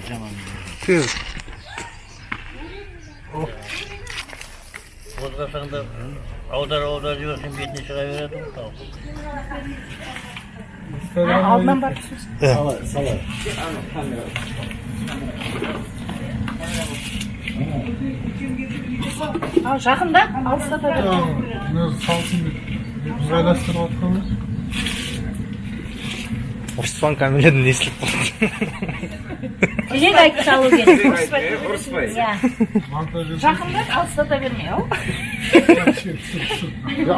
Жаман. Тез. Қозғасаң да аудар аудар жіберсең, бетіне шыға береді ғой тауық. Алдынан барып түсірсін. Сала, сала. Ал жақында, алыстата бер. Мына салсын деп ыңғайластырып жатқан ғой. Ұрыспан камерадан естіліп қалды. Тілек айтып салу керек. Ұрыспай. Иә. Монтаж жасап. Жақында, алыстата берме, ау.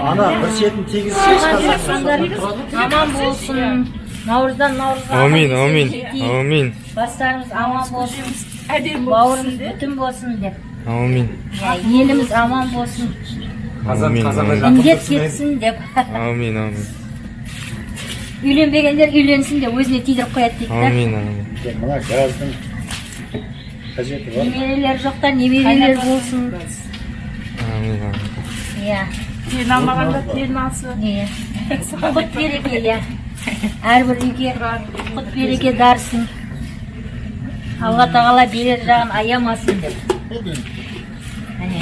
Ана бір шетін тигізсеңші. Жатқандар аман болсын. Наурыздан наурызға Аумин, аман аумин, жетейік. аумин, Бастарымыз аман болсын. Әдемі Бауырымыз бүтін болсын деп. аумин, Иә, еліміз аман болсын. Қазан Аумин, қазанға аумин. жақын Індет тұрсын енді. кетсін деп. Аумин, аумин, Үйленбегендер үйленсін деп өзіне тидіріп қояды дейді да. аумин, аумин. Мына газдың қажеті бар. Немерелер жоқтар немерелер болсын. Аумин, аумин. Иә. Келін алмағанда келін алсын. Не. Құт береке, иә. Әрбір үйге құт береке дарысын. Алла тағала берер жағын аямасын деп. Әне.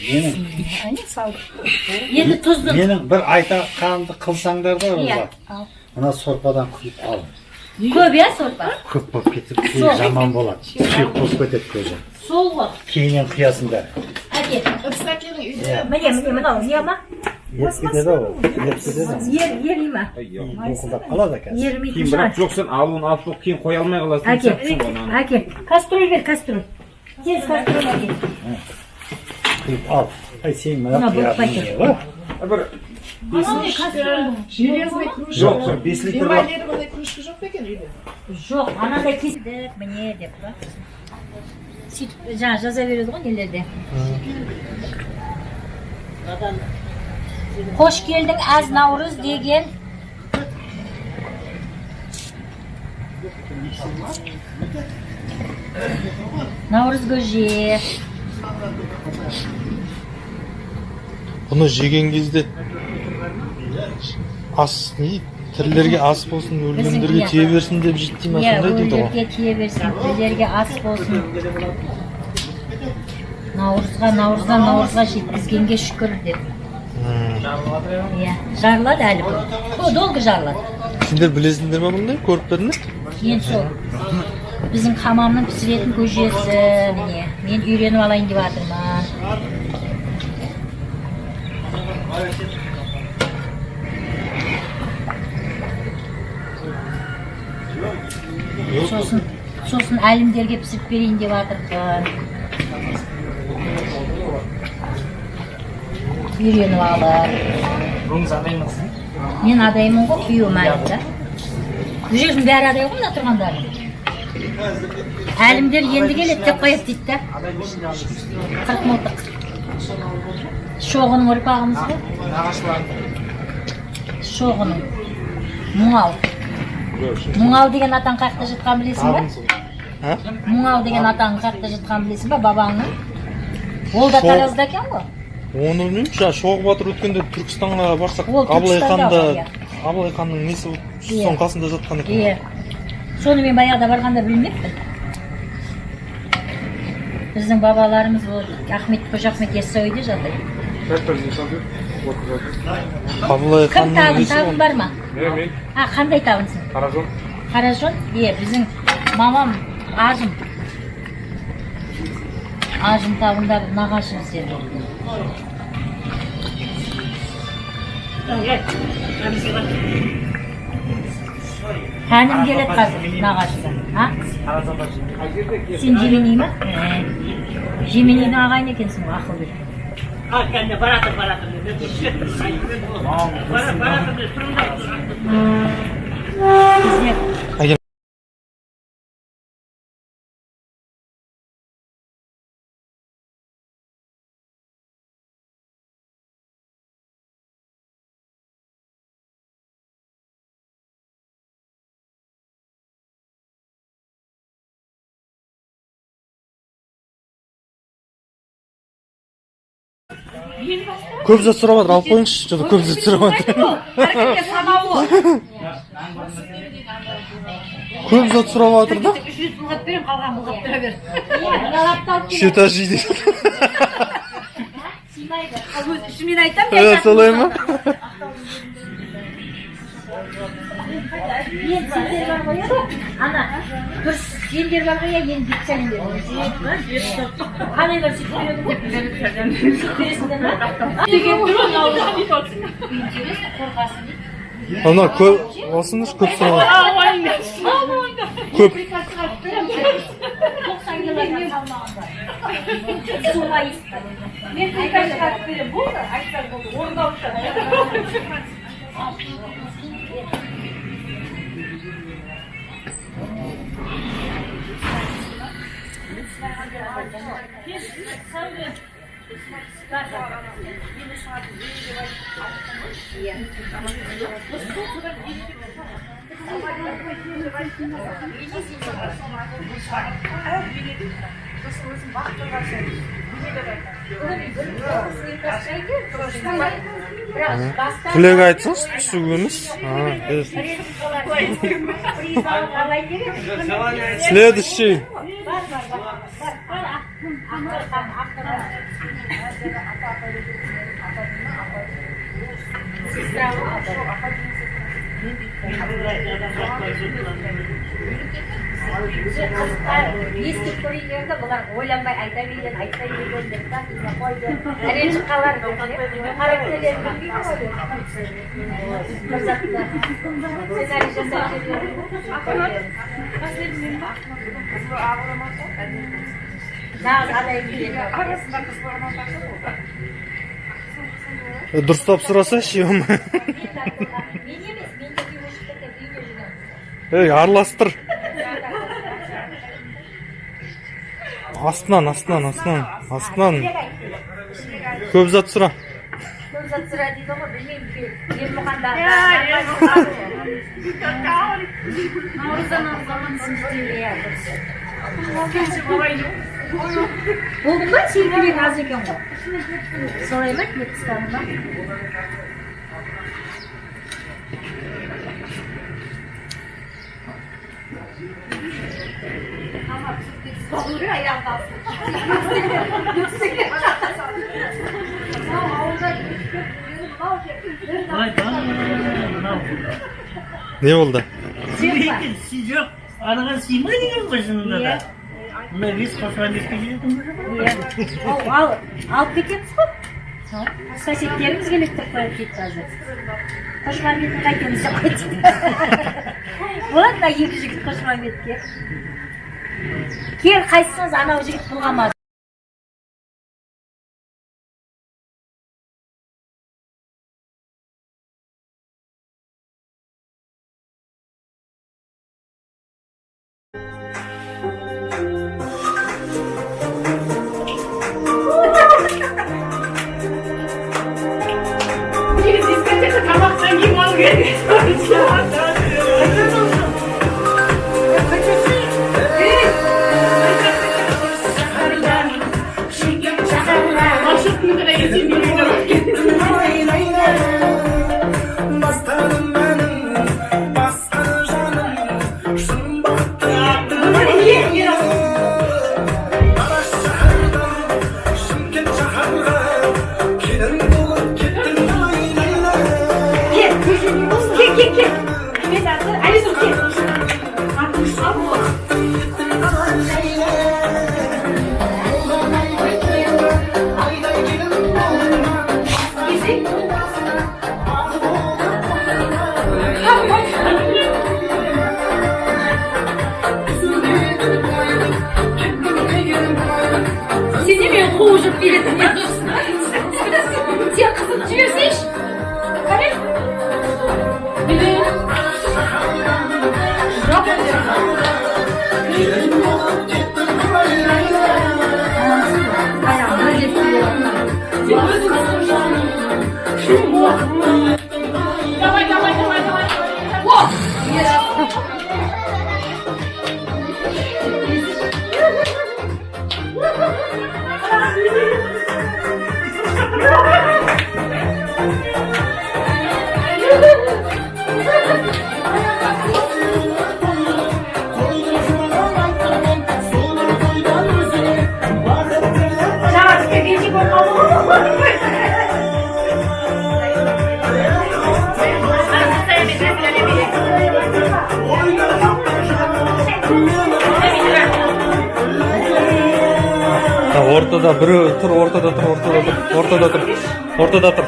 Менің Әне салдық. Енді тұзды. менің бір айтқанымды қылсаңдар да, Иә. Роза. Мына сорпадан құйып ал. Көп, иә, сорпа. Көп болып кетіп, кейін жаман болады. Сұйық болып кетеді көзі. Сол ғой. Кейіннен құясыңдар. Әке. Ыдыс әкелің үйде. Иә. Міне, міне, мынау не ма? Еріп кетеді ол. Еріп кетеді. Ери ма? Былқылдап қалады қазір. Ерімейтін Кейін шығар. бірақ жоқ, сен алуын алып жоқ, кейін қоя алмай қаласың. Әке, Сен ғой ананы. әке, кастрюль бер, кастрюль. Тез кастрюль әке. Құйып ал. Ай, сен мына Мына бұл құятын пакет. не бар? Бір Анау не кастрюль? Железный кружка. Жоқ, бір 5 литрлік. Эмалированный кружка жоқ па екен үйде? Жоқ, анандай кестік, міне деп па. Сөйтіп жаңа жаза береді ғой нелерде. Қош келдің, әз наурыз деген. Наурыз көже. Бұны жеген кезде ас не дейді? Тірілерге ас болсын, өлгендерге Иә. тие берсін деп жейді дей ма, Иә, сондай дейді ғой. өлілерге тие берсін, тірілерге ас болсын. Наурызға, наурыздан наурызға жеткізгенге шүкір деп. Иә, жарылады әлі бұл. О, долго жарылады. Сендер білесіңдер ма, бұндай көріп пе едіңдер? Енді сол біздің қамамның пісіретін көжесі, міне. Мен үйреніп алайын деп жатырмын. Сосын әлімдерге пісіріп берейін деп жатырмын. Үйреніп алып. Мен адаймын ғой, күйеуім әлім да. Бұл жердің бәрі адай ғой, мына тұрғандардың. Әлімдер енді келеді деп қояды дейді да. Қырық мылтық. Шоғының ұрпағымыз ғой. Шоғының. Мұңал. Мұңал деген атаң қаяқта жатқанын білесің ба? А? Мұңал деген атаң қаяқта жатқанын білесің ба, бабаңның? Ол да Таразда екен ғой. Оны білмеймін. Жаңа Шоғы батыр өткенде Түркістанға барсақ, Ол Абылай Түркістанда хан да ғой, иә. Абылай ханның несі болып, Иә. соның қасында жатқан екен. Иә. Соны мен баяғыда барғанда білмеппін. Біздің бабаларымыз ол Ахмет, Қожа Ахмет Яссауиде жатыр. Абылай Кім ханның табын? несі Табын ғой. бар ма? Мен. А, қандай табынсың? Қаражон. Қаражон? Иә, біздің мамам Ажым. Ажым табында нағашы біздерге. Тәнім келеді қазір нағашыдан. А? Сен Жеменей ма? Жеменейдің ағайыны екенсің ғой, ақылбек. Баратыр, баратыр. Баратыр, тұрыңдар. Бізде Әкем. Көп зат сұрап жатыр, алып қойыңызшы, что-то көп зат сұрап жатыр. Әркімге санаулы. Көп зат сұрап жатыр да. 300 бұлғап беремін, қалған бұлғап тұра бер. Иә, мыналарды алып Үш этаж үй дейді. Сыймайды. Ал өз ішімнен айтамын. Ә, солай ма? Енді сендер бар ғой, иә? Ана, дұрыс, сендер бар ғой, иә, енді бүйтіп сәлем беріңдер. Қалай бар сөйтіп береді ғой? Сөйтіп бересіңдер ма? Интересно, қорғасын дейді. Ана көп, алсаңдаршы, көп сұраған. Көп. 90 килограмм салмағым бар. Суға естіп. Мен приказ шығарып беремін, болды, айтсаң болды, орындалып шығады. Бірақ баста Тілек айтсаңшы, түсу емес. А, берсін. приз алайын деген. Следующий. Бар, бар, бар. Бар, бар, ақ, ақ, ақ, ақ. Естіп көрейін дегенде бұлар ойланбай айта берген, айта берген деп та қойды. Ренжіп қалар деп. Характерлерін білмейді ғой деп. Бір затты сценарий жасап жібереді. Нағыз адай екен. Дұрыстап сұрасайшы, ё. Мен емес, мен де өшіп кетіп үйде жүрген. Ей, араластыр. Астынан, астынан, астынан, астынан. Көп зат сұра. Көп зат сұра дейді ғой, білмеймін, Ермұханда. Наурыздан наурызға Иә, дұрыс. Болды ма? Сенікілер аз екен ғой. Солай ма? Тілеп тастадың ба? Vay be, мынау. Не болды? Сыймайды, жоқ, анаға сыймайды екен ғой шынында да. Мына бес қосылған беске жететін болса. Иә. Ал, ал, алып кетеміз ғой. Соседтеріміз келеді деп қояды дейді қазір. Қошмамбетін қайтеміз деп қойды. Болады мына екі жігіт Қошмамбетке. Кел, қайсыңыз анау жігіт бұлғамады. Негізі дискотека тамақтан кейін болу керек. Маршруттың ғана есебін. Бастадым әнім, басқан жаным, шын бақытты аттым. Тараз шаһардан Шымкент шаһарға келін болып кеттің, ай, лай, лай. Кел, кел, кел, кел. Ортада біреу тұр, ортада тұр, ортада тұр, ортада тұр, ортада тұр.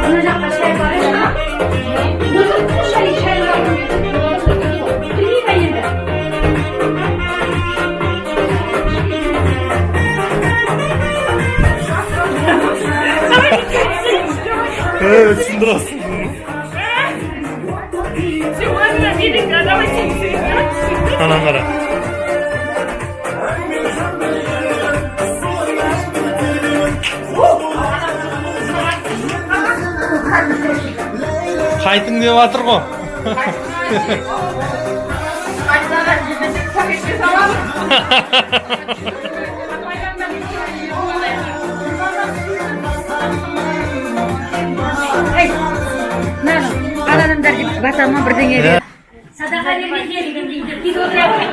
Мына жақта шай бар еді. Шай, шай бар. Білмеймін енді. Ей, түсіндірасың. Сен өзіңе билік, давай сен Анан қара. Қайтың деп жатыр ғой. Қайтадан жібісек пакетке саламыз. Ей, мынаны адамдар деп батама бірдеңе бер. Садақа берген деген дейді. Тек отырады.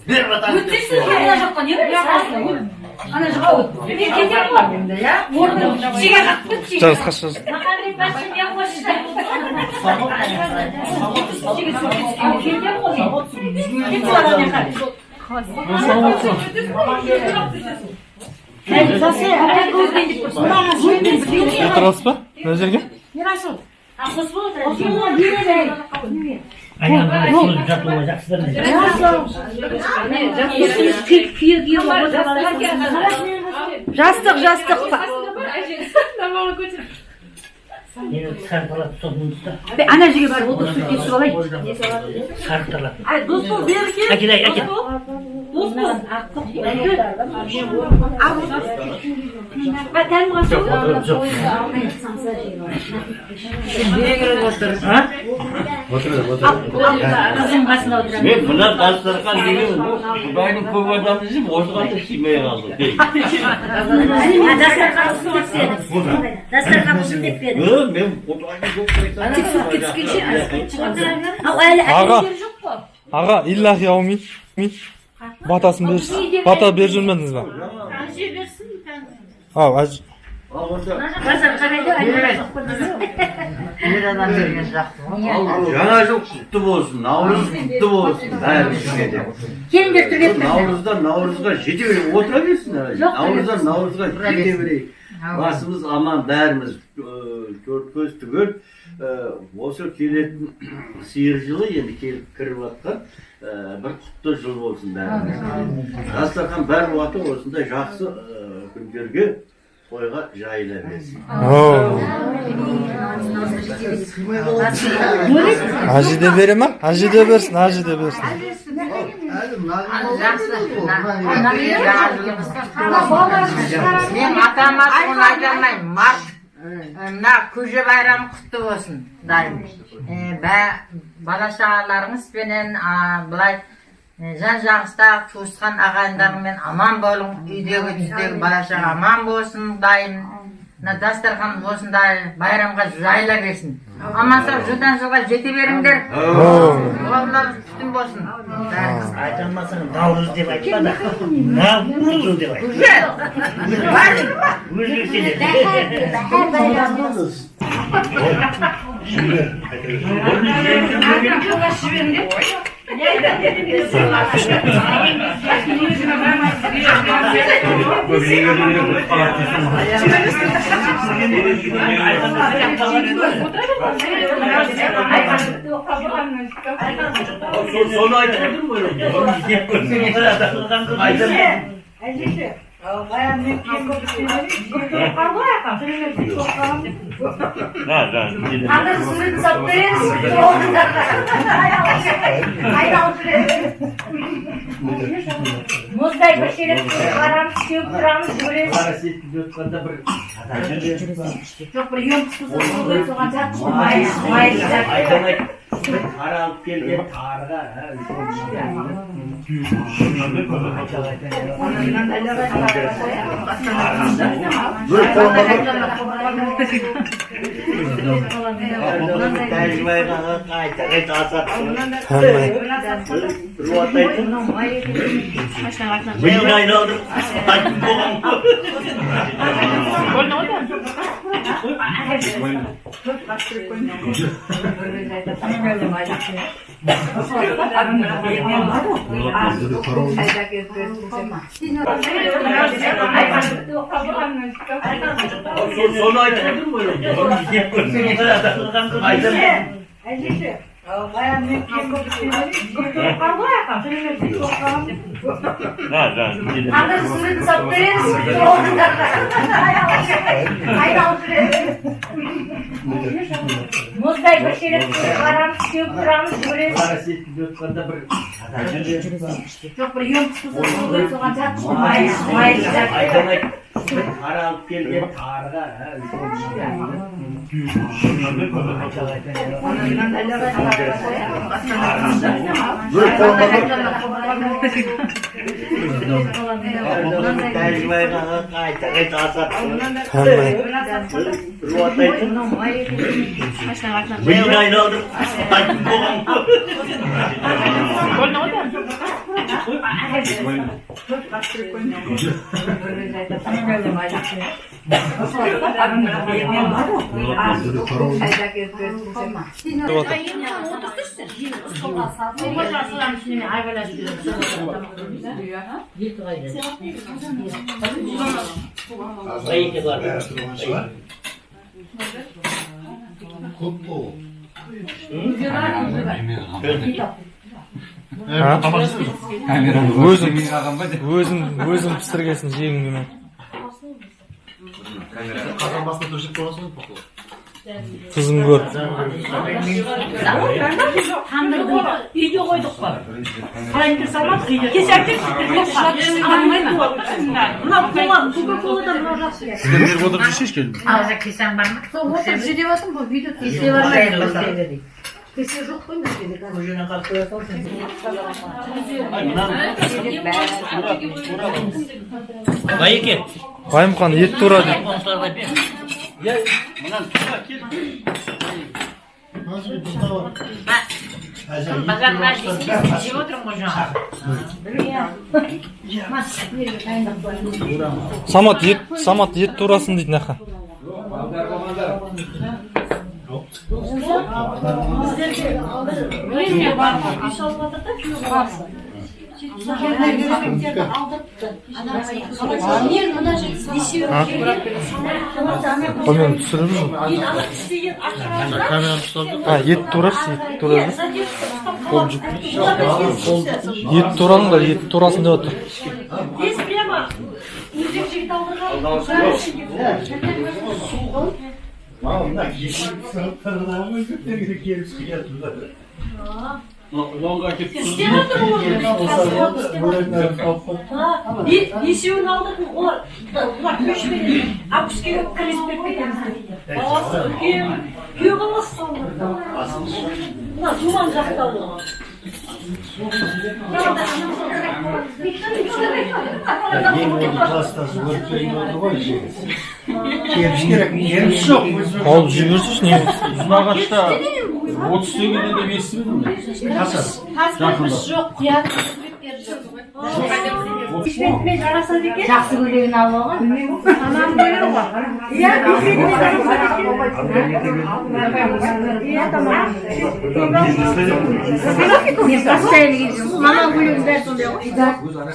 Бер батаңды. Өтсесің ана жаққа не бар? Ана жаққа өт. Мен кетемін ғой. Орным шеге қақып кетті. Жаз, қаш, жаз. Махамбет басшы мен қосшы. Шеге кетемін ғой мен. Кет ана жаққа. Отырасыз ба? Мына жерге? Қосып отырады. Аяғын созып жатуға жақсы да міне. Жастық, жастық. Мені сарпалап сосын ұста. Ана жерге барып отырып суретке түсіп алайын. Сарпталап. Ай, дос бол, бері кел. Әкел, әкел. Дос бол. Жоқ, отырып жоқ. А? Қызым қасында отырады. Мен мына дастархан деген Құдайдың көп адамы десем, осыған да сыймай қалды. Дастархан ұзын деп пе еді? Дастархан ұзын деп пе еді? Мен Құдайдың көп Тек суретке түскенше Ау, әлі Аға. әлі жоқ қой. Аға, иллахи аумин. Батасын берші. Бата беріп жүрмедіңіз ба? Ау, әж. Базар қарайды, әлі жоқ қой. Ер адам берген жақсы ғой. Жаңа жыл құтты болсын, наурыз құтты болсын бәрімізге де. Келіңдер түргеп тұрыңдар. Наурыздан наурызға жете берейік, отыра берсін әлі. Жоқ, Наурыздан наурызға жете берейік. Басымыз аман бәріміз, төрт көз түгел. Осы келетін сиыр жылы енді келіп кіріп жатқан бір құтты жыл болсын бәрімізге. Дастархан бәр уақытта осындай жақсы күндерге тойға жайыла берсін. Әже де бере ма? Әже де берсін, әже де берсін. Жақсы. Мен атама соны айта алмаймын. Март, мына көже байрамы құтты болсын, дайым. Бала шағаларыңызбенен былай жан жағыңыздағы туысқан ағайындарыңмен аман болың. Үйдегі түздегі бала шаға аман болсын, дайым. Мына дастархан осындай байрамға жайыла берсін. Аман сау жылдан жылға жете беріңдер. Бауырларыңыз бүтін болсын. Бәріңіз. Айта алмасаң наурыз деп айтпа да. Наурыз деп айт. Өзгеше деп. Соны айтып отырмын ғой. Әжесі, баян мен Анда суретін салып береміз. Айналып жүреді. Мұздай бір шелек барамыз, сеуіп тұрамыз, жүгіреміз. Жатқанда бір Жоқ, бір ем қысылса, соған жатып, май, май, Айдан айт. Тары алып келген тарыға. Тәжібайға қайта қайта асап. Миын айналдырып айтып болған ғой. Соны айтып отырмын ғой. Айтамын. Анда суретін салып береміз. Айналып жүреді. Мұздай бір шелек барамыз, сеуіп тұрамыз, жүгіреміз. Жоқ, бір емкіс болса, соған жатып, май жатып. Тары алып келген тарыға. Тәжібайға қайта қайта асап. Миын айналдырып айтып болған ғой. Көп қой. Өзім пісіргесін жегім келмей. Қазан басында төсеп қойғансың ғой, походу. Тұзын көр. Тандырды үйде қойдық қой. Қалайын салмадық үйде. Кеше әкеп мына кола, кока-коладан мынау жақсы. Сіздер отырып жесеңші келін. Ауза кесең бар ма? Сол отырып же деп жатырмын ғой, видео кесе бар ма? Кесе жоқ қой мына. Көжені қалып қоя салсын. Байеке. Байымхан ет тура дейді. Қоныстарға бер. Базарда жеп отырмын ғой жаңа. Самат ет, Самат ет турасын дейді нақа. Мен түсіріп жүрмін. Ет турашы, ет турады. Ет тураңдар, ет турасын деп отыр. Здесь прямо өзек жігіт алдырған. Істеп отыр ғой. Бесеуін алдырдым, олар көшпеген. Августке кірісіп беріп кетеміз дейді. Баласы үлкен, күйеу баласы салдырды. Мына Думан жақта болған. Ең оның кластасы өрт берейін отыр ғой жеңіс. Керіш керек, керіш жоқ. Алып жіберсінші не? Ұзынағашта 30 теңгеден деп естіп едім мен. Паспорт жоқ, құяды. Бешбетімен жарасады екен. Жақсы көйлегін алып алған. Анам көйлегі ғой. Иә, бешбетімен жарасады екен. Иә, тамам. Мен постоянно киіп жүрмін. Мамам көйлегінің бәрі сондай ғой.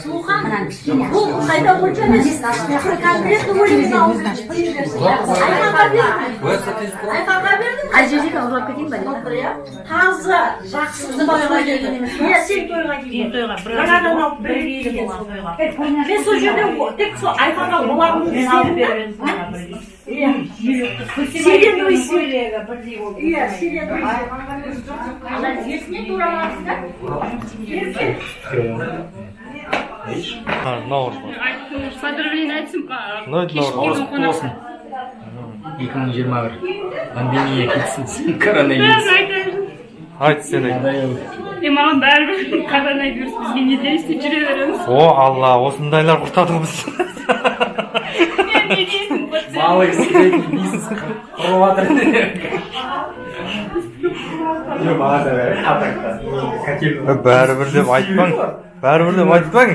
Суға бұл қайда онша емес. Конкретно өлеңін алып Айханға бердім. Айханға бердім. Қай жерде екен, ұрлап кетейін ба? Таза, жақсы тойға келген. Иә, сен тойға келген. Жаңадан алып бір келген сол тойға. Мен сол жерде тек сол Айханға олардың істедім да. Иә. Сиреновый көйлегі бірдей болды. Иә, сиреновый. Ана несіне турамадың да? Наурыз. Поздравление айтсын. Наурыз құтты болсын. 2021. Пандемия кетсін, коронавирус. Айт, сен айт. Е, маған бәрібір, коронавирус бізге не дейсің, жүре береміз. О, Алла, осындайлар құртады ғой бізді. Не дейсің? Малый, средний бизнес құрып жатыр. Жоқ, маған да бәрібір, а так та. Бәрібір деп айтпаң, бәрібір деп айтпаң.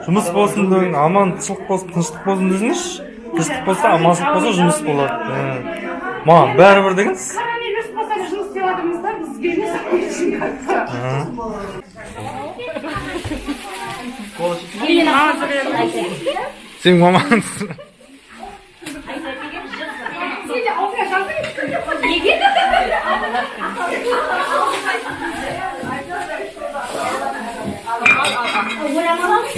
Жұмыс болсын дең, аманшылық болсын, тыныштық болсын десеңізші. Тыныштық болса, аманшылық болса, жұмыс болады. Маған бәрібір дегенсіз. Коронавирус болса да, жұмыс істеп жатырмыз да, бізге емес. Сенің мамаң. Сен де аузыңа жазып. Неге? Орамал алыңыз.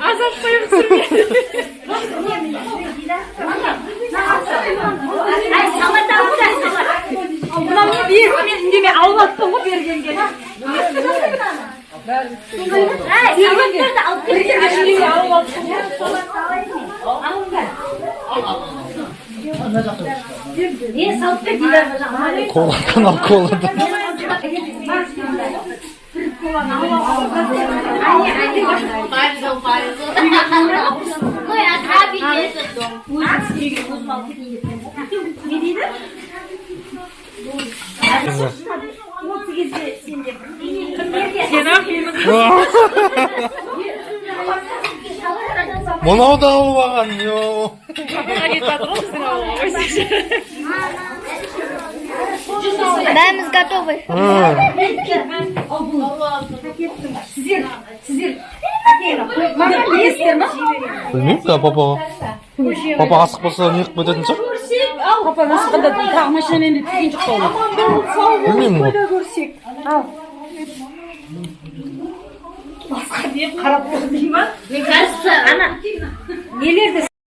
Азап қойып түсірме. Ай, салат алыңдар, салат. Мынау не берді, мен үндемей алып аттым ғой бергенге. Ай, салаттарды алып Бергенге келіңдер. үндемей алып аттым ғой. Салат алайын мен. Алыңдар. Не, салып бер Диларға жаңа. Коладан ал, коладан. Әне, әне. Ой, ограбили этот дом. Өзім алып кетейін деп. Не дейді? Осы кезде сен де кімдерге? Сен ақ менің. Мынау да алып алған, йо. Папаға кетіп жатыр ғой біздің ауылға. Бәріміз готовы. Сіздер маған білесіздер ма? Білмеймін да, папаға. Папа асық болса, не қылып кететін шығар? Папа асыққанда тағы машинамен де түскен жоқ па ол? Білмеймін ғой. Көрсек. Ал. Басқа деп қарап отыр дей ма? Мне кажется,